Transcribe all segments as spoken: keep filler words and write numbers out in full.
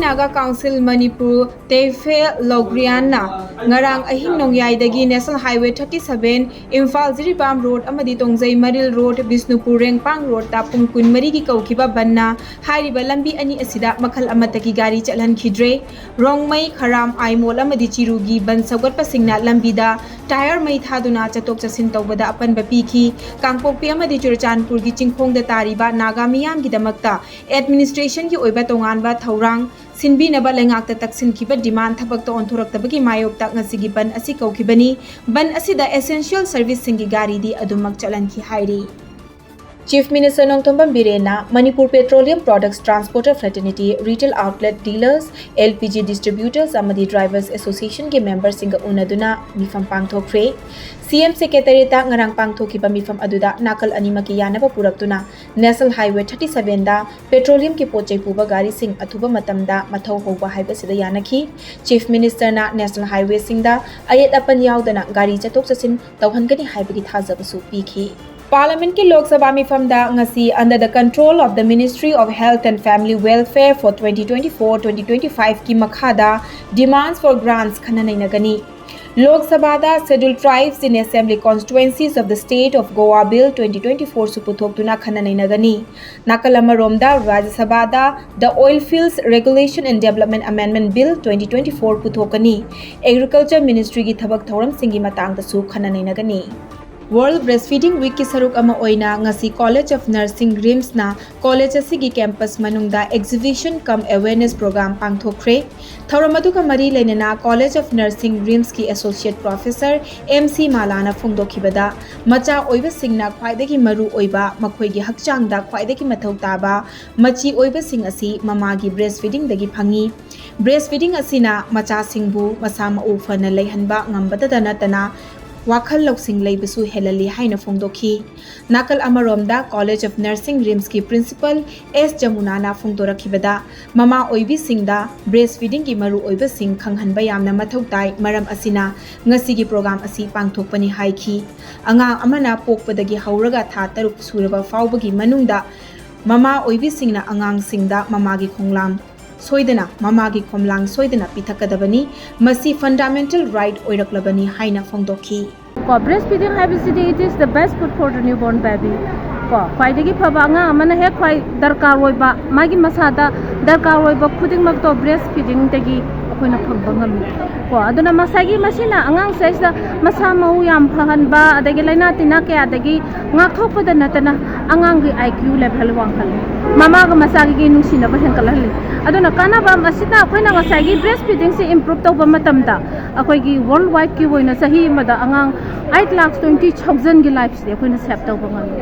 Naga council Manipur ꯇꯦꯐꯦ ꯂꯧꯒ꯭ꯔꯤꯌꯥꯟꯅ ꯉꯔꯥꯡ ꯑꯍꯤꯡ ꯅꯣꯡꯌꯥꯏꯗꯒꯤ National Highway thirty seven, Imphal Jiribam road ꯑꯃꯗꯤ ꯇꯣꯡꯖꯩ ꯃꯔꯤꯜ ꯔꯣꯗ, ꯕꯤꯁꯅꯨꯄꯨꯔ ꯔꯦꯡꯄꯥꯡ ꯔꯣꯗꯇ ꯄꯨꯡ ꯀꯨꯟꯃꯔꯤꯒꯤ ꯀꯧꯈꯤꯕ ꯕꯟꯅ ꯍꯥꯏꯔꯤꯕ ꯂꯝꯕꯤ ꯑꯅꯤ ꯑꯁꯤꯗ ꯃꯈꯜ ꯑꯃꯠꯇꯒꯤ ꯒꯥꯔꯤ ꯆꯠꯍꯟꯈꯤꯗ꯭ꯔꯦ꯫ ꯔꯣꯡꯃꯩ, ꯈꯔꯥꯝ, ꯑꯥꯏꯃꯣꯜ ꯑꯃꯗꯤ ꯆꯤꯔꯨꯒꯤ ꯕꯟ ꯁꯧꯒꯠꯄꯁꯤꯡꯅ ꯂꯝꯕꯤꯗ ꯇꯥꯌꯔ ꯃꯩ ꯊꯥꯗꯨꯅ ꯆꯠꯊꯣꯛ ꯆꯠꯁꯤꯟ ꯇꯧꯕꯗ ꯑꯄꯟꯕ ꯄꯤꯈꯤ꯫ ꯀꯥꯡꯄꯣꯛꯄꯤ ꯑꯃꯗꯤ ꯆꯨꯔꯆꯥꯟꯄꯨꯔꯒꯤ ꯆꯤꯡꯈꯣꯡꯗ ꯇꯥꯔꯤꯕ ꯅꯥꯒꯥ ꯃꯤꯌꯥꯝꯒꯤꯗꯃꯛꯇ ꯑꯦꯗꯃꯤꯅꯤꯁꯇ꯭ꯔꯦꯁꯟꯒꯤ ꯑꯣꯏꯕ ꯇꯣꯉꯥꯟꯕ ꯊꯧꯔꯥꯡ ꯁꯤꯟꯕꯤꯅꯕ ꯂꯩꯉꯥꯛꯇ ꯇꯛꯁꯤꯟꯈꯤꯕ ꯗꯤꯃꯥꯟ ꯊꯕꯛꯇ ꯑꯣꯟꯊꯣꯔꯛꯇꯕꯒꯤ ꯃꯥꯌꯣꯛꯇ ꯉꯁꯤꯒꯤ ꯕꯟ ꯑꯁꯤ ꯀꯧꯈꯤꯕꯅꯤ꯫ ꯕꯟ ꯑꯁꯤꯗ ꯑꯦꯁꯦꯟꯁꯤꯌꯦꯜ ꯁꯔꯚꯤꯁꯁꯤꯡꯒꯤ ꯒꯥꯔꯤꯗꯤ ꯑꯗꯨꯃꯛ ꯆꯠꯍꯟꯈꯤ ꯍꯥꯏꯔꯤ꯫ ꯆꯤꯐ ꯃꯤꯅꯤꯁꯇꯔ ꯅꯣꯡꯊꯣꯝꯕꯝ ꯕꯤꯔꯦꯟꯅ Manipur petroleum products transporter fraternity, retail outlet dealers, L P G distributors ꯑꯃꯗꯤ ꯗ꯭ꯔꯥꯏꯚꯔꯁ ꯑꯦꯁꯣꯁꯤꯌꯦꯁꯟꯒꯤ ꯃꯦꯝꯕꯔꯁꯤꯡꯒ ꯎꯅꯗꯨꯅ ꯃꯤꯐꯝ ꯄꯥꯡꯊꯣꯛꯈ꯭ꯔꯦ꯫ ꯁꯤ ꯑꯦꯝ ꯁꯦꯀ꯭ꯔꯦꯇꯔꯤꯌꯦꯠꯇ ꯉꯔꯥꯡ ꯄꯥꯡꯊꯣꯛꯈꯤꯕ ꯃꯤꯐꯝ ꯑꯗꯨꯗ ꯅꯥꯀꯜ ꯑꯅꯤꯃꯛꯀꯤ ꯌꯥꯅꯕ ꯄꯨꯔꯛꯇꯨꯅ National Highway thirty sevenꯗ ꯄꯦꯇ꯭ꯔꯣꯂꯤꯌꯝꯒꯤ ꯄꯣꯠ ꯆꯩ ꯄꯨꯕ ꯒꯥꯔꯤꯁꯤꯡ ꯑꯊꯨꯕ ꯃꯇꯝꯗ ꯃꯊꯧ ꯍꯧꯕ ꯍꯥꯏꯕꯁꯤꯗ ꯌꯥꯅꯈꯤ꯫ ꯆꯤꯐ ꯃꯤꯅꯤꯁꯇꯔꯅ National Highwayꯁꯤꯡꯗ ꯑꯌꯦꯠ ꯑꯄꯟ ꯌꯥꯎꯗꯅ ꯒꯥꯔꯤ ꯆꯠꯊꯣꯛ ꯆꯠꯁꯤꯟ ꯇꯧꯍꯟꯒꯅꯤ ꯍꯥꯏꯕꯒꯤ ꯊꯥꯖꯕꯁꯨ ꯄꯤꯈꯤ꯫ ꯄꯥꯔꯂꯤꯌꯥꯃꯦꯟꯠꯀꯤ ꯂꯣꯛ ꯁꯚꯥ ꯃꯤꯐꯝꯗ ꯉꯁꯤ Under the Control of the Ministry of Health and Family Welfare for twenty twenty-four twenty twenty-fiveꯀꯤ ꯃꯈꯥꯗ Demands for Grants ꯈꯟꯅ ꯅꯩꯅꯒꯅꯤ꯫ ꯂꯣꯛ ꯁꯚꯥꯗ Scheduled Tribes in Assembly Constituencies of the State of Goa Bill twenty twenty-fourꯁꯨ ꯄꯨꯊꯣꯛꯇꯨꯅ ꯈꯟꯅ ꯅꯩꯅꯒꯅꯤ꯫ ꯅꯥꯀꯜ ꯑꯃꯔꯣꯝꯗ ꯔꯥꯖ꯭ꯌ ꯁꯚꯥꯗ The Oilfields Regulation and Development Amendment Bill twenty twenty-four ꯄꯨꯊꯣꯛꯀꯅꯤ꯫ Agriculture Ministryꯒꯤ ꯊꯕꯛ ꯊꯧꯔꯝꯁꯤꯡꯒꯤ ꯃꯇꯥꯡꯗꯁꯨ ꯈꯟꯅ ꯅꯩꯅꯒꯅꯤ꯫ World Breastfeeding Weekꯀꯤ ꯁꯔꯨꯛ ꯑꯃ ꯑꯣꯏꯅ ꯉꯁꯤ College of Nursing, RIMSꯅ college ꯑꯁꯤꯒꯤ campus ꯃꯅꯨꯡꯗ exhibition cum awareness program ꯄꯥꯡꯊꯣꯛꯈ꯭ꯔꯦ꯫ ꯊꯧꯔꯝ ꯑꯗꯨꯒ ꯃꯔꯤ ꯂꯩꯅꯅ College of Nursing, RIMSꯀꯤ Associate Professor ꯑꯦꯝ ꯁꯤ ꯃꯥꯂꯥꯅ ꯐꯣꯡꯗꯣꯛꯈꯤꯕꯗ, ꯃꯆꯥ ꯑꯣꯏꯕꯁꯤꯡꯅ ꯈ꯭ꯋꯥꯏꯗꯒꯤ ꯃꯔꯨ ꯑꯣꯏꯕ, ꯃꯈꯣꯏꯒꯤ ꯍꯛꯆꯥꯡꯗ ꯈ꯭ꯋꯥꯏꯗꯒꯤ ꯃꯊꯧ ꯇꯥꯕ ꯃꯆꯤ ꯑꯣꯏꯕꯁꯤꯡ ꯑꯁꯤ ꯃꯃꯥꯒꯤ breastfeedingꯗꯒꯤ ꯐꯪꯏ꯫ Breastfeeding ꯑꯁꯤꯅ ꯃꯆꯥꯁꯤꯡꯕꯨ ꯃꯁꯥ ꯃꯎ ꯐꯅ ꯂꯩꯍꯟꯕ ꯉꯝꯕꯇꯗ ꯅꯠꯇꯅ, ꯋꯥꯈꯜ ꯂꯧꯁꯤꯡ ꯂꯩꯕꯁꯨ ꯍꯦꯜꯍꯜꯂꯤ ꯍꯥꯏꯅ ꯐꯣꯡꯗꯣꯛꯈꯤ꯫ ꯅꯥꯀꯜ ꯑꯃꯔꯣꯝꯗ, College of Nursing, RIMSꯀꯤ Principal ꯑꯦꯁ ꯖꯃꯨꯅꯥꯅ ꯐꯣꯡꯗꯣꯔꯛꯈꯤꯕꯗ, ꯃꯃꯥ ꯑꯣꯏꯕꯤꯁꯤꯡꯗ breastfeedingꯒꯤ ꯃꯔꯨꯑꯣꯏꯕꯁꯤꯡ ꯈꯪꯍꯟꯕ ꯌꯥꯝꯅ ꯃꯊꯧ ꯇꯥꯏ꯫ ꯃꯔꯝ ꯑꯁꯤꯅ ꯉꯁꯤꯒꯤ program ꯑꯁꯤ ꯄꯥꯡꯊꯣꯛꯄꯅꯤ ꯍꯥꯏꯈꯤ꯫ ꯑꯉꯥꯡ ꯑꯃꯅ ꯄꯣꯛꯄꯗꯒꯤ ꯍꯧꯔꯒ ꯊꯥ ꯇꯔꯨꯛ ꯁꯨꯔꯕ ꯐꯥꯎꯕꯒꯤ ꯃꯅꯨꯡꯗ ꯃꯃꯥ ꯑꯣꯏꯕꯤꯁꯤꯡꯅ ꯑꯉꯥꯡꯁꯤꯡꯗ ꯃꯃꯥꯒꯤ ꯈꯣꯡꯂꯥꯝ ꯁꯣꯏꯗꯅ ꯃꯃꯥꯒꯤ ꯈꯣꯝꯂꯥꯡ ꯁꯣꯏꯗꯅ ꯄꯤꯊꯛꯀꯗꯕꯅꯤ꯫ ꯃꯁꯤ fundamental right ꯑꯣꯏꯔꯛꯂꯕꯅꯤ ꯍꯥꯏꯅ ꯐꯣꯡꯗꯣꯛꯈꯤ꯫ ꯀꯣ, breast feeding ꯍꯥꯏꯕꯁꯤꯗꯤ it is the best food for the newborn baby꯫ ꯀꯣ, ꯈ꯭ꯋꯥꯏꯗꯒꯤ ꯐꯕ ꯑꯉꯥꯡ ꯑꯃꯅ ꯍꯦꯛ ꯈ꯭ꯋꯥꯏ ꯗꯔꯀꯥꯔ ꯑꯣꯏꯕ, ꯃꯥꯒꯤ ꯃꯁꯥꯗ ꯗꯔꯀꯥꯔ ꯑꯣꯏꯕ ꯈꯨꯗꯤꯡꯃꯛꯇꯣ breast feedingꯗꯒꯤ ꯑꯩꯈꯣꯏꯅ ꯐꯪꯕ ꯉꯝꯃꯤ꯫ ꯀꯣ, ꯑꯗꯨꯅ ꯉꯁꯥꯏꯒꯤ ꯃꯁꯤꯅ ꯑꯉꯥꯡꯁꯦ ꯁꯤꯗ ꯃꯁꯥ ꯃꯎ ꯌꯥꯝ ꯐꯍꯟꯕ, ꯑꯗꯒꯤ ꯂꯥꯏꯅꯥ ꯇꯤꯟꯅꯥ ꯀꯌꯥꯗꯒꯤ ꯉꯥꯛꯊꯣꯛꯄꯗ ꯅꯠꯇꯅ ꯑꯉꯥꯡꯒꯤ I Q level ꯋꯥꯡꯈꯠꯂꯤ, ꯃꯃꯥꯒ ꯃꯆꯥꯒꯤ ꯅꯨꯡꯁꯤꯅꯕ ꯍꯦꯟꯒꯠꯍꯜꯂꯤ꯫ ꯑꯗꯨꯅ ꯀꯥꯟꯅꯕ ꯑꯁꯤꯅ ꯑꯩꯈꯣꯏꯅ ꯉꯁꯥꯏꯒꯤ breast feedingꯁꯦ improve ꯇꯧꯕ ꯃꯇꯝꯗ ꯑꯩꯈꯣꯏꯒꯤ world wideꯀꯤ ꯑꯣꯏꯅ ꯆꯍꯤ ꯑꯃꯗ ꯑꯉꯥꯡ eight lakh twenty thousandꯒꯤ lifeꯁꯦ ꯑꯩꯈꯣꯏꯅ save ꯇꯧꯕ ꯉꯝꯃꯤ꯫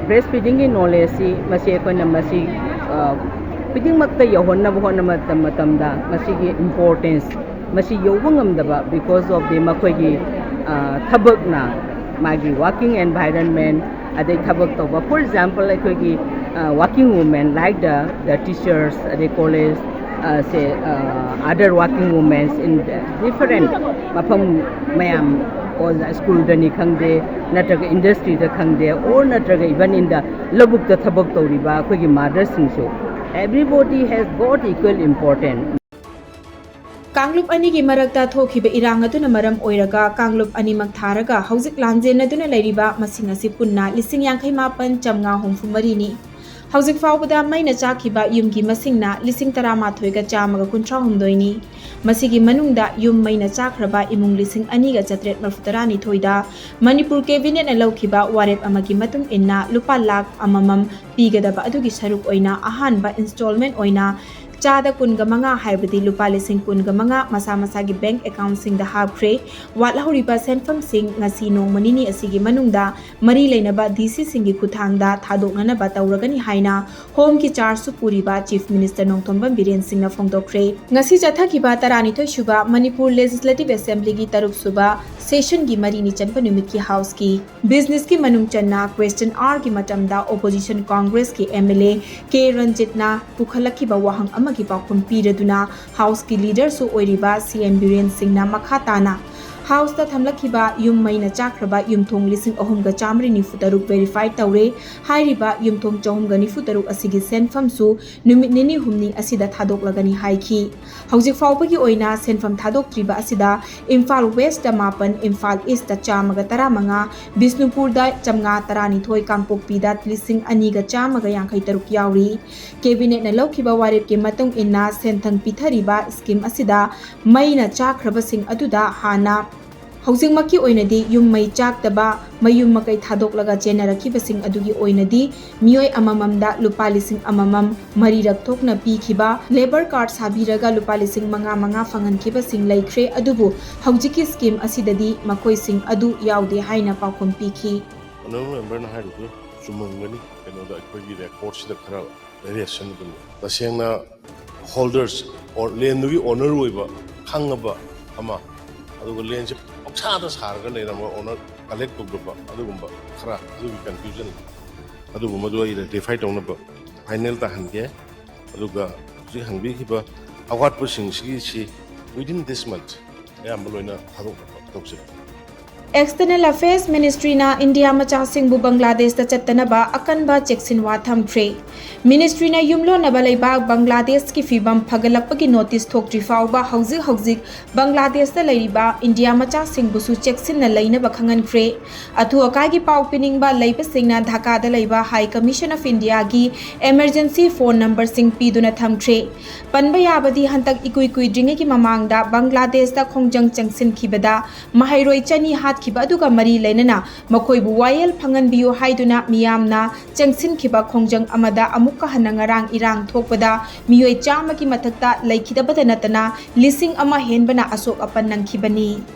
Breast feedingꯒꯤ knowledgeꯁꯤ ꯃꯁꯤ ꯑꯩꯈꯣꯏꯅ ꯃꯁꯤ, ꯑ, ꯈꯨꯗꯤꯡꯃꯛꯇ ꯌꯧꯍꯟꯅꯕ ꯍꯣꯠꯅꯕ ꯃꯇꯝ-, ꯃꯇꯝꯗ ꯃꯁꯤꯒꯤ importance ꯃꯁꯤ ꯌꯧꯕ ꯉꯝꯗꯕ because of the ꯃꯈꯣꯏꯒꯤ, ꯑ, ꯊꯕꯛꯅ, ꯃꯥꯒꯤ working environment, ꯑꯗꯩ ꯊꯕꯛ ꯇꯧꯕ, for example, ꯑꯩꯈꯣꯏꯒꯤ, ꯑ, working women like the, the teachers, ꯑꯗꯩ college, ꯑ, ꯁꯦ, ꯑ, other working women in the different ꯃꯐꯝ ꯃꯌꯥꯝ, ꯑꯣꯖꯥ, schoolꯗꯅꯤ ꯈꯪꯗꯦ, ꯅꯠꯇ꯭ꯔꯒ industryꯗ ꯈꯪꯗꯦ, or ꯅꯠꯇ꯭ꯔꯒ even in the ꯂꯧꯕꯨꯛꯇ ꯊꯕꯛ ꯇꯧꯔꯤꯕ ꯑꯩꯈꯣꯏꯒꯤ motherꯁꯤꯡꯁꯨ, everybody has got equal importance꯫ ꯀꯥꯡꯂꯨꯞ ꯑꯅꯤꯒꯤ ꯃꯔꯛꯇ ꯊꯣꯛꯈꯤꯕ ꯏꯔꯥꯡ ꯑꯗꯨꯅ ꯃꯔꯝ ꯑꯣꯏꯔꯒ ꯀꯥꯡꯂꯨꯞ ꯑꯅꯤꯃꯛ ꯊꯥꯔꯒ ꯍꯧꯖꯤꯛ ꯂꯥꯟꯖꯦꯟꯅꯗꯨꯅ ꯂꯩꯔꯤꯕ ꯃꯁꯤꯡ ꯑꯁꯤ ꯄꯨꯟꯅ ꯂꯤꯁꯤꯡ ꯌꯥꯡꯈꯩ ꯃꯥꯄꯟ ꯆꯥꯝꯃꯉꯥ ꯍꯨꯝꯐꯨ ꯃꯔꯤꯅꯤ꯫ ꯍꯧꯖꯤꯛ ꯐꯥꯎꯕꯗ ꯃꯩꯅ ꯆꯥꯛꯈꯤꯕ ꯌꯨꯝꯒꯤ ꯃꯁꯤꯡꯅ ꯂꯤꯁꯤꯡ ꯇꯔꯥꯃꯥꯊꯣꯏꯒ ꯆꯥꯝꯃꯒ ꯀꯨꯟꯊ꯭ꯔꯥ ꯍꯨꯝꯗꯣꯏꯅꯤ꯫ ꯃꯁꯤꯒꯤ ꯃꯅꯨꯡꯗ ꯌꯨꯝ ꯃꯩꯅ ꯆꯥꯛꯈ꯭ꯔꯕ ꯏꯃꯨꯡ ꯂꯤꯁꯤꯡ ꯑꯅꯤꯒ ꯆꯥꯇ꯭ꯔꯦꯠ ꯃꯔꯤꯐꯨ ꯇꯔꯥꯅꯤꯊꯣꯏꯗ ꯃꯅꯤꯄꯨꯔ cabinetꯅ ꯂꯧꯈꯤꯕ ꯋꯥꯔꯦꯞ ꯑꯃꯒꯤ ꯃꯇꯨꯡ ꯏꯟꯅ ꯂꯨꯄꯥ ꯂꯥꯈ ꯑꯃꯃꯝ ꯄꯤꯒꯗꯕ ꯑꯗꯨꯒꯤ ꯁꯔꯨꯛ ꯑꯣꯏꯅ ꯑꯍꯥꯟꯕ installment ꯑꯣꯏꯅ ꯆꯥꯗ ꯀꯨꯟꯒ ꯃꯉꯥ, ꯍꯥꯏꯕꯗꯤ ꯂꯨꯄꯥ ꯂꯤꯁꯤꯡ ꯀꯨꯟꯒ ꯃꯉꯥ, ꯃꯁꯥ ꯃꯁꯥꯒꯤ bank accountꯁꯤꯡꯗ ꯍꯥꯞꯈ꯭ꯔꯦ꯫ ꯋꯥꯠꯍꯧꯔꯤꯕ ꯁꯦꯟꯐꯝꯁꯤꯡ ꯉꯁꯤ ꯅꯣꯡꯃ ꯅꯤꯅꯤ ꯑꯁꯤꯒꯤ ꯃꯅꯨꯡꯗ ꯃꯔꯤ ꯂꯩꯅꯕ DCꯁꯤꯡꯒꯤ ꯈꯨꯠꯊꯥꯡꯗ ꯊꯥꯗꯣꯛꯅꯅꯕ ꯇꯧꯔꯒꯅꯤ ꯍꯥꯏꯅ Homeꯒꯤ chargeꯁꯨ ꯄꯨꯔꯤꯕ Chief Minister ꯅꯣꯡꯊꯣꯝꯕꯝ ꯕꯤꯔꯦꯟ ꯁꯤꯡꯅ ꯐꯣꯡꯗꯣꯛꯈ꯭ꯔꯦ꯫ ꯉꯁꯤ ꯆꯠꯊꯈꯤꯕ ꯇꯔꯥꯅꯤꯊꯣꯏ ꯁꯨꯕ ꯃꯅꯤꯄꯨꯔ Legislative Assemblyꯒꯤ ꯇꯔꯨꯛ ꯁꯨꯕ sessionꯒꯤ ꯃꯔꯤꯅꯤ ꯆꯟꯕ ꯅꯨꯃꯤꯠꯀꯤ Houseꯀꯤ businessꯀꯤ ꯃꯅꯨꯡ ꯆꯟꯅ question hourꯒꯤ ꯃꯇꯝꯗ opposition Congressꯀꯤ MLA ꯀꯦ ꯔꯟꯖꯤꯠꯅ ꯄꯨꯈꯠꯂꯛꯈꯤꯕ ꯋꯥꯍꯪ ꯑꯃꯒꯤ ꯄꯥꯎꯈꯨꯝ ꯄꯤꯔꯗꯨꯅ Houseꯀꯤ leaderꯁꯨ ꯑꯣꯏꯔꯤꯕ CM ꯕꯤꯔꯦꯟ ꯁꯤꯡꯅ ꯃꯈꯥ ꯇꯥꯅ ꯍꯥꯎꯁꯇ ꯊꯝꯂꯛꯈꯤꯕ ꯌꯨꯝ ꯃꯩꯅ ꯆꯥꯛꯈ꯭ꯔꯕ ꯌꯨꯝꯊꯣꯡ ꯂꯤꯁꯤꯡ ꯑꯍꯨꯝꯒ ꯆꯥꯃꯔꯤ ꯅꯤꯐꯨ ꯇꯔꯨꯛ ꯚꯦꯔꯤꯐꯥꯏ ꯇꯧꯔꯦ꯫ ꯍꯥꯏꯔꯤꯕ ꯌꯨꯝꯊꯣꯡ ꯆꯍꯨꯝꯒ ꯅꯤꯐꯨ ꯇꯔꯨꯛ ꯑꯁꯤꯒꯤ ꯁꯦꯟꯐꯝꯁꯨ ꯅꯨꯃꯤꯠ ꯅꯤꯅꯤ ꯍꯨꯝꯅꯤ ꯑꯁꯤꯗ ꯊꯥꯗꯣꯛꯂꯒꯅꯤ ꯍꯥꯏꯈꯤ꯫ ꯍꯧꯖꯤꯛ ꯐꯥꯎꯕꯒꯤ ꯑꯣꯏꯅ ꯁꯦꯟꯐꯝ ꯊꯥꯗꯣꯛꯇ꯭ꯔꯤꯕ ꯑꯁꯤꯗ ꯏꯝꯐꯥꯜ ꯋꯦꯁꯇ ꯃꯥꯄꯟ, ꯏꯝꯐꯥꯜ ꯏꯁꯇ ꯆꯥꯝꯃꯒ ꯇꯔꯥꯃꯉꯥ, ꯕꯤꯁꯅꯨꯄꯨꯔꯗ ꯆꯥꯝꯃꯉꯥ ꯇꯔꯥꯅꯤꯊꯣꯏ, ꯀꯥꯡꯄꯣꯛꯄꯤꯗ ꯂꯤꯁꯤꯡ ꯑꯅꯤꯒ ꯆꯥꯝꯃꯒ ꯌꯥꯡꯈꯩ ꯇꯔꯨꯛ ꯌꯥꯎꯔꯤ꯫ ꯀꯦꯕꯤꯅꯦꯠꯅ ꯂꯧꯈꯤꯕ ꯋꯥꯔꯦꯞꯀꯤ ꯃꯇꯨꯡ ꯏꯟꯅ ꯁꯦꯟꯊꯪ ꯄꯤꯊꯔꯤꯕ ꯁ꯭ꯀꯤꯝ ꯑꯁꯤꯗ ꯃꯩꯅ ꯆꯥꯛꯈ꯭ꯔꯕꯁꯤꯡ ꯑꯗꯨꯗ ꯍꯥꯟꯅ ꯍꯧꯖꯤꯛꯃꯛꯀꯤ ꯑꯣꯏꯅꯗꯤ ꯌꯨꯝ ꯃꯩ ꯆꯥꯛꯇꯕ, ꯃꯌꯨꯝ ꯃꯀꯩ ꯊꯥꯗꯣꯛꯂꯒ ꯆꯦꯟꯅꯔꯛꯈꯤꯕꯁꯤꯡ ꯑꯗꯨꯒꯤ ꯑꯣꯏꯅꯗꯤ ꯃꯤꯑꯣꯏ ꯑꯃꯃꯝꯗ ꯂꯨꯄꯥ ꯂꯤꯁꯤꯡ ꯑꯃꯃꯝ ꯃꯔꯤꯔꯛ ꯊꯣꯛꯅ ꯄꯤꯈꯤꯕ, ꯂꯦꯕꯔ ꯀꯥꯔꯗ ꯁꯥꯕꯤꯔꯒ ꯂꯨꯄꯥ ꯂꯤꯁꯤꯡ ꯃꯉꯥ ꯃꯉꯥ ꯐꯪꯍꯟꯈꯤꯕꯁꯤꯡ ꯂꯩꯈ꯭ꯔꯦ꯫ ꯑꯗꯨꯕꯨ ꯍꯧꯖꯤꯛꯀꯤ ꯁ꯭ꯀꯤꯝ ꯑꯁꯤꯗꯗꯤ ꯃꯈꯣꯏꯁꯤꯡ ꯑꯗꯨ ꯌꯥꯎꯗꯦ ꯍꯥꯏꯅ ꯄꯥꯎꯈꯨꯝ ꯄꯤꯈꯤ꯫ ꯑꯣꯅꯔꯦꯕꯜ ꯃꯦꯝꯕꯔꯅ ꯍꯥꯏꯔꯤꯗꯨ ꯆꯨꯝꯃꯝꯒꯅꯤ꯫ ꯀꯩꯅꯣꯗ ꯑꯩꯈꯣꯏꯒꯤ ꯔꯦꯀꯣꯔꯗꯁꯤꯗ ꯈꯔ ꯚꯦꯔꯤꯌꯦꯁꯟ ꯑꯗꯨꯝ ꯂꯩ꯫ ꯇꯁꯦꯡꯅ ꯍꯣꯜꯗꯔꯁ, ꯑꯣꯔ ꯂꯦꯟꯗꯨꯒꯤ ꯑꯣꯅꯔ ꯑꯣꯏꯕ ꯈꯪꯉꯕ ꯑꯃ, ꯑꯗꯨꯒ ꯂꯦꯟꯁꯦ ꯄꯪꯁꯥꯗ ꯁꯥꯔꯒ ꯂꯩꯔꯝꯕ, ꯑꯣꯅꯔ ꯀꯂꯦꯛ ꯇꯧꯗꯕ, ꯑꯗꯨꯒꯨꯝꯕ ꯈꯔ, ꯑꯗꯨꯒꯤ ꯀꯟꯐ꯭ꯌꯨꯖꯟ, ꯑꯗꯨꯒꯨꯝꯕꯗꯨ ꯑꯩ ꯔꯦꯛꯇꯤꯐꯥꯏ ꯇꯧꯅꯕ ꯐꯥꯏꯅꯦꯜ ꯇꯥꯍꯟꯒꯦ꯫ ꯑꯗꯨꯒ ꯍꯧꯖꯤꯛ ꯍꯪꯕꯤꯈꯤꯕ ꯑꯋꯥꯠꯄꯁꯤꯡꯁꯤꯒꯤꯁꯤ within this month ꯑꯌꯥꯝꯕ ꯂꯣꯏꯅ ꯊꯥꯗꯣꯛꯅꯕ ꯇꯧꯁꯤ꯫ ꯑꯦꯛꯁꯇꯔꯅꯦꯜ ꯑꯐꯦꯌꯔꯁ ꯃꯤꯅꯤꯁꯇ꯭ꯔꯤꯅ ꯏꯟꯗꯤꯌꯥ ꯃꯆꯥꯁꯤꯡꯕꯨ ꯕꯪꯒ꯭ꯂꯥꯗꯦꯁꯇ ꯆꯠꯇꯅꯕ ꯑꯀꯟꯕ ꯆꯦꯛꯁꯤꯟꯋꯥ ꯊꯝꯈ꯭ꯔꯦ꯫ ꯃꯤꯅꯤꯁꯇ꯭ꯔꯤꯅ ꯌꯨꯝꯂꯣꯟꯅꯕ ꯂꯩꯕꯥꯛ ꯕꯪꯒ꯭ꯂꯥꯗꯦꯁꯀꯤ ꯐꯤꯕꯝ ꯐꯒꯠꯂꯛꯄꯒꯤ ꯅꯣꯇꯤꯁ ꯊꯣꯛꯇ꯭ꯔꯤ ꯐꯥꯎꯕ ꯍꯧꯖꯤꯛ ꯍꯧꯖꯤꯛ ꯕꯪꯒ꯭ꯂꯥꯗꯦꯁꯇ ꯂꯩꯔꯤꯕ ꯏꯟꯗꯤꯌꯥ ꯃꯆꯥꯁꯤꯡꯕꯨꯁꯨ ꯆꯦꯛꯁꯤꯟꯅ ꯂꯩꯅꯕ ꯈꯪꯍꯟꯈ꯭ꯔꯦ꯫ ꯑꯊꯨ ꯑꯀꯥꯏꯒꯤ ꯄꯥꯎ ꯄꯤꯅꯤꯡꯕ ꯂꯩꯕꯁꯤꯡꯅ ꯙꯥꯀꯥꯗ ꯂꯩꯕ ꯍꯥꯏ ꯀꯃꯤꯁꯟ ꯑꯣꯐ ꯏꯟꯗꯤꯌꯥꯒꯤ ꯏꯃꯔꯖꯦꯟꯁꯤ ꯐꯣꯟ ꯅꯝꯕꯔꯁꯤꯡ ꯄꯤꯗꯨꯅ ꯊꯝꯈ꯭ꯔꯦ꯫ ꯄꯟꯕ ꯌꯥꯕꯗꯤ ꯍꯟꯗꯛ ꯏꯀꯨꯏ ꯀꯨꯏꯗ꯭ꯔꯤꯉꯩꯒꯤ ꯃꯃꯥꯡꯗ ꯕꯪꯒ꯭ꯂꯥꯗꯦꯁꯇ ꯈꯣꯡꯖꯪ ꯆꯪꯁꯤꯟꯈꯤꯕꯗ ꯃꯍꯩꯔꯣꯏ ꯆꯅꯤ ꯍꯥꯠꯈꯤꯕ ꯑꯗꯨꯒ ꯃꯔꯤ ꯂꯩꯅꯅ ꯃꯈꯣꯏꯕꯨ ꯋꯥꯌꯦꯜ ꯐꯪꯍꯟꯕꯤꯌꯨ ꯍꯥꯏꯗꯨꯅ ꯃꯤꯌꯥꯝꯅ ꯆꯪꯁꯤꯟꯈꯤꯕ ꯈꯣꯡꯖꯪ ꯑꯃꯗ ꯑꯃꯨꯛꯀ ꯍꯟꯅ ꯉꯔꯥꯡ ꯏꯔꯥꯡ ꯊꯣꯛꯄꯗ ꯃꯤꯑꯣꯏ ꯆꯥꯝꯃꯒꯤ ꯃꯊꯛꯇ ꯂꯩꯈꯤꯗꯕꯇ ꯅꯠꯇꯅ ꯂꯤꯁꯤꯡ ꯑꯃ ꯍꯦꯟꯕꯅ ꯑꯁꯣꯛ ꯑꯄꯟ ꯅꯪꯈꯤꯕꯅꯤ꯫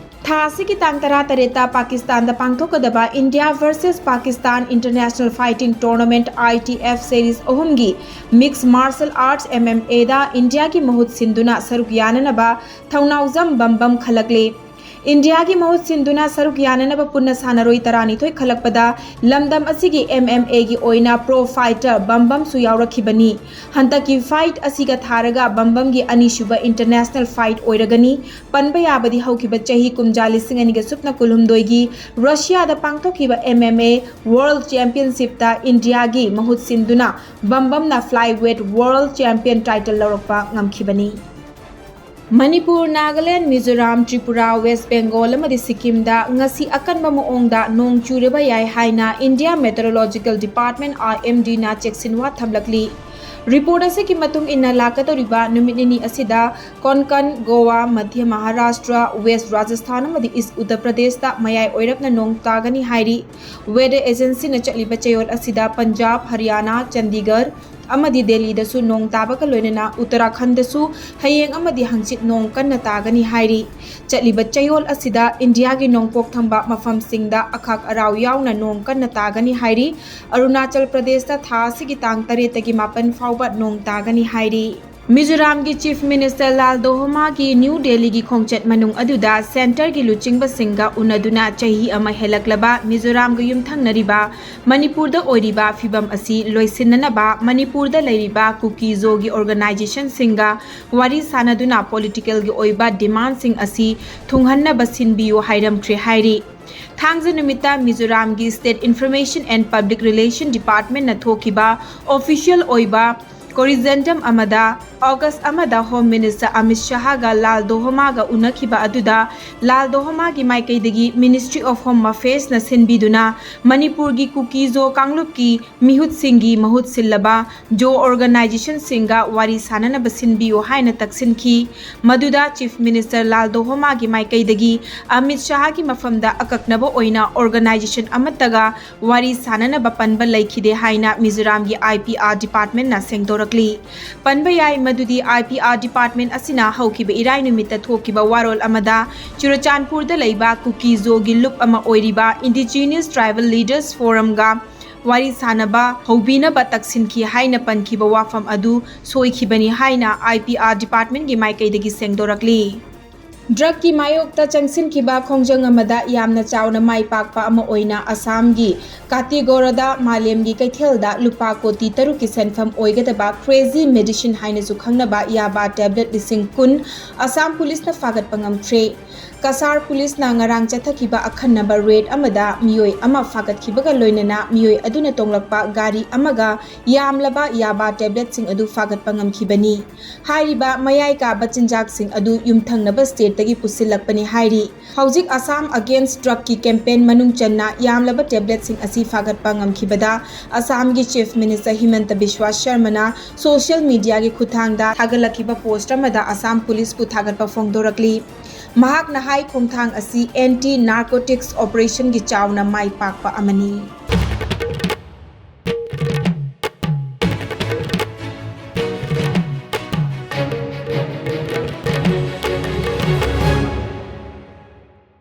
ꯊꯥ ꯑꯁꯤꯒꯤ ꯇꯥꯡ ꯇꯔꯥꯇꯔꯦꯠꯇ ꯄꯥꯀꯤꯁꯇꯥꯟꯗ ꯄꯥꯡꯊꯣꯛꯀꯗꯕ India versus Pakistan international fighting tournament, ITF series ꯑꯍꯨꯝꯒꯤ ꯃꯤꯛꯁ ꯃꯥꯔꯁꯦꯜ ꯑꯥꯔꯠꯁ, MMAꯗ ꯏꯟꯗꯤꯌꯥꯒꯤ ꯃꯍꯨꯠ ꯁꯤꯟꯗꯨꯅ ꯁꯔꯨꯛ ꯌꯥꯅꯅꯕ ꯊꯧꯅꯥꯎꯖꯝ ꯕꯝꯕꯝ ꯈꯜꯂꯛꯂꯦ꯫ ꯏꯟꯗꯤꯌꯥꯒꯤ ꯃꯍꯨꯠ ꯁꯤꯟꯗꯨꯅ ꯁꯔꯨꯛ ꯌꯥꯅꯅꯕ ꯄꯨꯟꯅ ꯁꯥꯟꯅꯔꯣꯏ ꯇꯔꯥꯅꯤꯊꯣꯏ ꯈꯜꯂꯛꯄꯗ ꯂꯝꯗꯝ ꯑꯁꯤꯒꯤ M M Aꯒꯤ ꯑꯣꯏꯅ pro fighter ꯕꯝꯕꯝꯁꯨ ꯌꯥꯎꯔꯛꯈꯤꯕꯅꯤ꯫ ꯍꯟꯗꯛꯀꯤ fight ꯑꯁꯤꯒ ꯊꯥꯔꯒ ꯕꯝꯕꯝꯒꯤ ꯑꯅꯤꯁꯨꯕ international fight ꯑꯣꯏꯔꯒꯅꯤ꯫ ꯄꯟꯕ ꯌꯥꯕꯗꯤ ꯍꯧꯈꯤꯕ ꯆꯍꯤ ꯀꯨꯝꯖꯥ ꯂꯤꯁꯤꯡ ꯑꯅꯤꯒ ꯁꯨꯞꯅ ꯀꯨꯟꯍꯨꯝꯗꯣꯏꯒꯤ ꯔꯁꯤꯌꯥꯗ ꯄꯥꯡꯊꯣꯛꯈꯤꯕ M M A World Championshipꯇ ꯏꯟꯗꯤꯌꯥꯒꯤ ꯃꯍꯨꯠ ꯁꯤꯟꯗꯨꯅ ꯕꯝꯕꯝꯅ flyweight world champion title ꯂꯧꯔꯛꯄ ꯉꯝꯈꯤꯕꯅꯤ꯫ ꯃꯅꯤꯄꯨꯔ, ꯅꯥꯒꯥꯂꯦꯟ, ꯃꯤꯖꯣꯔꯥꯝ, ꯇ꯭ꯔꯤꯄꯨꯔꯥ, ꯋꯦꯁ ꯕꯦꯡꯒꯣꯜ ꯑꯃꯗꯤ ꯁꯤꯛꯀꯤꯝꯗ ꯉꯁꯤ ꯑꯀꯟꯕ ꯃꯑꯣꯡꯗ ꯅꯣꯡ ꯆꯨꯔꯕ ꯌꯥꯏ ꯍꯥꯏꯅ India Meteorological Department, IMDꯅ ꯆꯦꯛꯁꯤꯟꯋꯥ ꯊꯝꯂꯛꯂꯤ꯫ ꯔꯤꯄꯣꯔꯠ ꯑꯁꯤꯒꯤ ꯃꯇꯨꯡ ꯏꯟꯅ ꯂꯥꯛꯀꯗꯧꯔꯤꯕ ꯅꯨꯃꯤꯠ ꯅꯤꯅꯤ ꯑꯁꯤꯗ ꯀꯣꯟꯀꯟ, ꯒꯣꯋꯥ, ꯃꯙ꯭ꯌ ꯃꯍꯥꯔꯥꯁꯇ꯭ꯔ, ꯋꯦꯁ ꯔꯥꯖꯁꯊꯥꯟ ꯑꯃꯗꯤ ꯏꯁ ꯎꯠꯇꯔ ꯄ꯭ꯔꯗꯦꯁꯇ ꯃꯌꯥꯏ ꯑꯣꯏꯔꯞꯅ ꯅꯣꯡ ꯇꯥꯒꯅꯤ ꯍꯥꯏꯔꯤ꯫ Weather Agencyꯅ ꯆꯠꯂꯤꯕ ꯆꯌꯣꯜ ꯑꯁꯤꯗ ꯄꯟꯖꯥꯕ, ꯍꯔꯤꯌꯥꯅꯥ, ꯆꯟꯗꯤꯒꯔ ꯑꯃꯗꯤ ꯗꯦꯜꯂꯤꯗꯁꯨ ꯅꯣꯡ ꯇꯥꯕꯒ ꯂꯣꯏꯅꯅ ꯎꯠꯇꯔꯥꯈꯟꯗꯁꯨ ꯍꯌꯦꯡ ꯑꯃꯗꯤ ꯍꯪꯆꯤꯠ ꯅꯣꯡ ꯀꯟꯅ ꯇꯥꯒꯅꯤ ꯍꯥꯏꯔꯤ꯫ ꯆꯠꯂꯤꯕ ꯆꯌꯣꯜ ꯑꯁꯤꯗ ꯏꯟꯗꯤꯌꯥꯒꯤ ꯅꯣꯡꯄꯣꯛ ꯊꯪꯕ ꯃꯐꯝꯁꯤꯡꯗ ꯑꯈꯥꯛ ꯑꯔꯥꯎ ꯌꯥꯎꯅ ꯅꯣꯡ ꯀꯟꯅ ꯇꯥꯒꯅꯤ ꯍꯥꯏꯔꯤ꯫ ꯑꯔꯨꯅꯥꯆꯜ ꯄ꯭ꯔꯗꯦꯁꯇ ꯊꯥ ꯑꯁꯤꯒꯤ ꯇꯥꯡ ꯇꯔꯦꯠꯇꯒꯤ ꯃꯥꯄꯟ ꯐꯥꯎꯕ ꯅꯣꯡ ꯇꯥꯒꯅꯤ ꯍꯥꯏꯔꯤ꯫ ꯃꯤꯖꯣꯔꯥꯝꯒꯤ Chief Minister ꯂꯥꯜ ꯗꯣꯍꯣꯃꯥꯒꯤ ꯅ꯭ꯌꯨ ꯗꯦꯜꯂꯤꯒꯤ ꯈꯣꯡꯆꯠ ꯃꯅꯨꯡ ꯑꯗꯨꯗ centreꯒꯤ ꯂꯨꯆꯤꯡꯕꯁꯤꯡꯒ ꯎꯅꯗꯨꯅ ꯆꯍꯤ ꯑꯃ ꯍꯦꯜꯂꯛꯂꯕ ꯃꯤꯖꯣꯔꯥꯝꯒ ꯌꯨꯝꯊꯪꯅꯔꯤꯕ ꯃꯅꯤꯄꯨꯔꯗ ꯑꯣꯏꯔꯤꯕ ꯐꯤꯚꯝ ꯑꯁꯤ ꯂꯣꯏꯁꯤꯟꯅꯅꯕ ꯃꯅꯤꯄꯨꯔꯗ ꯂꯩꯔꯤꯕ ꯀꯨꯀꯤ ꯖꯣꯒꯤ organizationꯁꯤꯡꯒ ꯋꯥꯔꯤ ꯁꯥꯅꯗꯨꯅ politicalꯒꯤ ꯑꯣꯏꯕ demandꯁꯤꯡ ꯑꯁꯤ ꯊꯨꯡꯍꯟꯅꯕ ꯁꯤꯟꯕꯤꯌꯨ ꯍꯥꯏꯔꯝꯈ꯭ꯔꯦ ꯍꯥꯏꯔꯤ꯫ ꯊꯥꯡꯖ ꯅꯨꯃꯤꯠꯇ ꯃꯤꯖꯣꯔꯥꯝꯒꯤ State Information and Public Relation Departmentꯅ ꯊꯣꯛꯈꯤꯕ official ꯑꯣꯏꯕ corrigendum ꯑꯃꯗ August ꯑꯃꯗ Home Minister ꯑꯃꯤꯠ ꯁꯍꯥꯒ ꯂꯥꯜ ꯗꯣꯍꯣꯃꯥꯒ ꯎꯅꯈꯤꯕ ꯑꯗꯨꯗ ꯂꯥꯜ ꯗꯣꯍꯣꯃꯥꯒꯤ ꯃꯥꯏꯀꯩꯗꯒꯤ Ministry of Home Affairsꯅ ꯁꯤꯟꯕꯤꯗꯨꯅ ꯃꯅꯤꯄꯨꯔꯒꯤ ꯀꯨꯀꯤ ꯖꯣ ꯀꯥꯡꯂꯨꯞꯀꯤ ꯃꯤꯍꯨꯠꯁꯤꯡꯒꯤ ꯃꯍꯨꯠ ꯁꯤꯜꯂꯕ ꯖꯣ organizationꯁꯤꯡꯒ ꯋꯥꯔꯤ ꯁꯥꯅꯅꯕ ꯁꯤꯟꯕꯤꯌꯨ ꯍꯥꯏꯅ ꯇꯛꯁꯤꯟꯈꯤ꯫ ꯃꯗꯨꯗ Chief Minister ꯂꯥꯜ ꯗꯣꯍꯣꯃꯥꯒꯤ ꯃꯥꯏꯀꯩꯗꯒꯤ ꯑꯃꯤꯠ ꯁꯍꯥꯒꯤ ꯃꯐꯝꯗ ꯑꯀꯛꯅꯕ ꯑꯣꯏꯅ organization ꯑꯃꯠꯇꯒ ꯋꯥꯔꯤ ꯁꯥꯅꯅꯕ ꯄꯟꯕ ꯂꯩꯈꯤꯗꯦ ꯍꯥꯏꯅ ꯃꯤꯖꯣꯔꯥꯝꯒꯤ IPR Departmentꯅ ꯁꯦꯡꯗꯣꯔꯛꯂꯤ꯫ ꯄꯟꯕ ꯌꯥꯏ ꯃꯗꯨꯗꯤ IPR Department ꯑꯁꯤꯅ ꯍꯧꯈꯤꯕ ꯏꯔꯥꯏ ꯅꯨꯃꯤꯠꯇ ꯊꯣꯛꯈꯤꯕ ꯋꯥꯔꯣꯜ ꯑꯃꯗ ꯆꯨꯔꯆꯥꯟꯄꯨꯔꯗ ꯂꯩꯕ ꯀꯨꯀꯤ ꯖꯣꯒꯤ ꯂꯨꯞ ꯑꯃ ꯑꯣꯏꯔꯤꯕ Indigenous Tribal Leaders Forumꯒ ꯋꯥꯔꯤ ꯁꯥꯅꯕ ꯍꯧꯕꯤꯅꯕ ꯇꯛꯁꯤꯟꯈꯤ ꯍꯥꯏꯅ ꯄꯟꯈꯤꯕ ꯋꯥꯐꯝ ꯑꯗꯨ ꯁꯣꯏꯈꯤꯕꯅꯤ ꯍꯥꯏꯅ IPR Departmentꯀꯤ ꯃꯥꯏꯀꯩꯗꯒꯤ ꯁꯦꯡꯗꯣꯔꯛꯂꯤ꯫ ꯗ꯭ꯔꯒꯀꯤ ꯃꯥꯌꯣꯛꯇ ꯆꯪꯁꯤꯟꯈꯤꯕ ꯈꯣꯡꯖꯪ ꯑꯃꯗ ꯌꯥꯝꯅ ꯆꯥꯎꯅ ꯃꯥꯏ ꯄꯥꯛꯄ ꯑꯃ ꯑꯣꯏꯅ ꯑꯁꯥꯝꯒꯤ ꯀꯥꯇꯤꯒꯣꯔꯗ ꯃꯥꯂꯦꯝꯒꯤ ꯀꯩꯊꯦꯜꯗ ꯂꯨꯄꯥ ꯀꯣꯇꯤ ꯇꯔꯨꯛꯀꯤ ꯁꯦꯟꯐꯝ ꯑꯣꯏꯒꯗꯕ ꯀ꯭ꯔꯦꯖꯤ ꯃꯦꯗꯤꯁꯤꯟ ꯍꯥꯏꯅꯁꯨ ꯈꯪꯅꯕ ꯌꯥꯕꯥ ꯇꯦꯕ꯭ꯂꯦꯠ ꯂꯤꯁꯤꯡ ꯀꯨꯟ ꯑꯁꯥꯝ ꯄꯨꯂꯤꯁꯅ ꯐꯥꯒꯠꯄ ꯉꯝꯈ꯭ꯔꯦ꯫ ꯀꯁꯥꯔ ꯄꯨꯂꯤꯁꯅ ꯉꯔꯥꯡ ꯆꯠꯊꯈꯤꯕ ꯑꯈꯟꯅꯕ ꯔꯦꯗ ꯑꯃꯗ ꯃꯤꯑꯣꯏ ꯑꯃ ꯐꯥꯒꯠꯈꯤꯕꯒ ꯂꯣꯏꯅꯅ ꯃꯤꯑꯣꯏ ꯑꯗꯨꯅ ꯇꯣꯡꯂꯛꯄ ꯒꯥꯔꯤ ꯑꯃꯒ ꯌꯥꯝꯂꯕ ꯌꯥꯕꯥ ꯇꯦꯕ꯭ꯂꯦꯠꯁꯤꯡ ꯑꯗꯨ ꯐꯥꯒꯠꯄ ꯉꯝꯈꯤꯕꯅꯤ꯫ ꯍꯥꯏꯔꯤꯕ ꯃꯌꯥꯏ ꯀꯥꯕ ꯆꯤꯟꯖꯥꯛꯁꯤꯡ ꯑꯗꯨ ꯌꯨꯝꯊꯪꯅꯕ ꯁ꯭ꯇꯦꯠꯇꯒꯤ ꯄꯨꯁꯤꯜꯂꯛꯄꯅꯤ ꯍꯥꯏꯔꯤ꯫ ꯍꯧꯖꯤꯛ ꯑꯁꯥꯝ ꯑꯒꯦꯟꯁ ꯗ꯭ꯔꯒꯀꯤ ꯀꯦꯝꯄꯦꯟ ꯃꯅꯨꯡ ꯆꯟꯅ ꯌꯥꯝꯂꯕ ꯇꯦꯕ꯭ꯂꯦꯠꯁꯤꯡ ꯑꯁꯤ ꯐꯥꯒꯠꯄ ꯉꯝꯈꯤꯕꯗ ꯑꯁꯥꯝꯒꯤ ꯆꯤꯐ ꯃꯤꯅꯤꯁꯇꯔ ꯍꯤꯃꯟꯇ ꯕꯤꯁ꯭ꯋꯥ ꯁꯔꯃꯅ ꯁꯣꯁꯤꯌꯦꯜ ꯃꯤꯗꯤꯌꯥꯒꯤ ꯈꯨꯠꯊꯥꯡꯗ ꯊꯥꯒꯠꯂꯛꯈꯤꯕ ꯄꯣꯁ꯭ꯠ ꯑꯃꯗ ꯑꯁꯥꯝ ꯄꯨꯂꯤꯁꯄꯨ ꯊꯥꯒꯠꯄ ꯐꯣꯡꯗꯣꯔꯛꯂꯤ꯫ ꯃꯍꯥꯛꯅ ꯍꯥꯏ, ꯈꯣꯡꯊꯥꯡ ꯑꯁꯤ ꯑꯦꯟꯇꯤ ꯅꯥꯔꯀꯣꯇꯤꯛꯁ ꯑꯣꯄꯔꯦꯁꯟꯒꯤ ꯆꯥꯎꯅ ꯃꯥꯏ ꯄꯥꯛꯄ ꯑꯃꯅꯤ꯫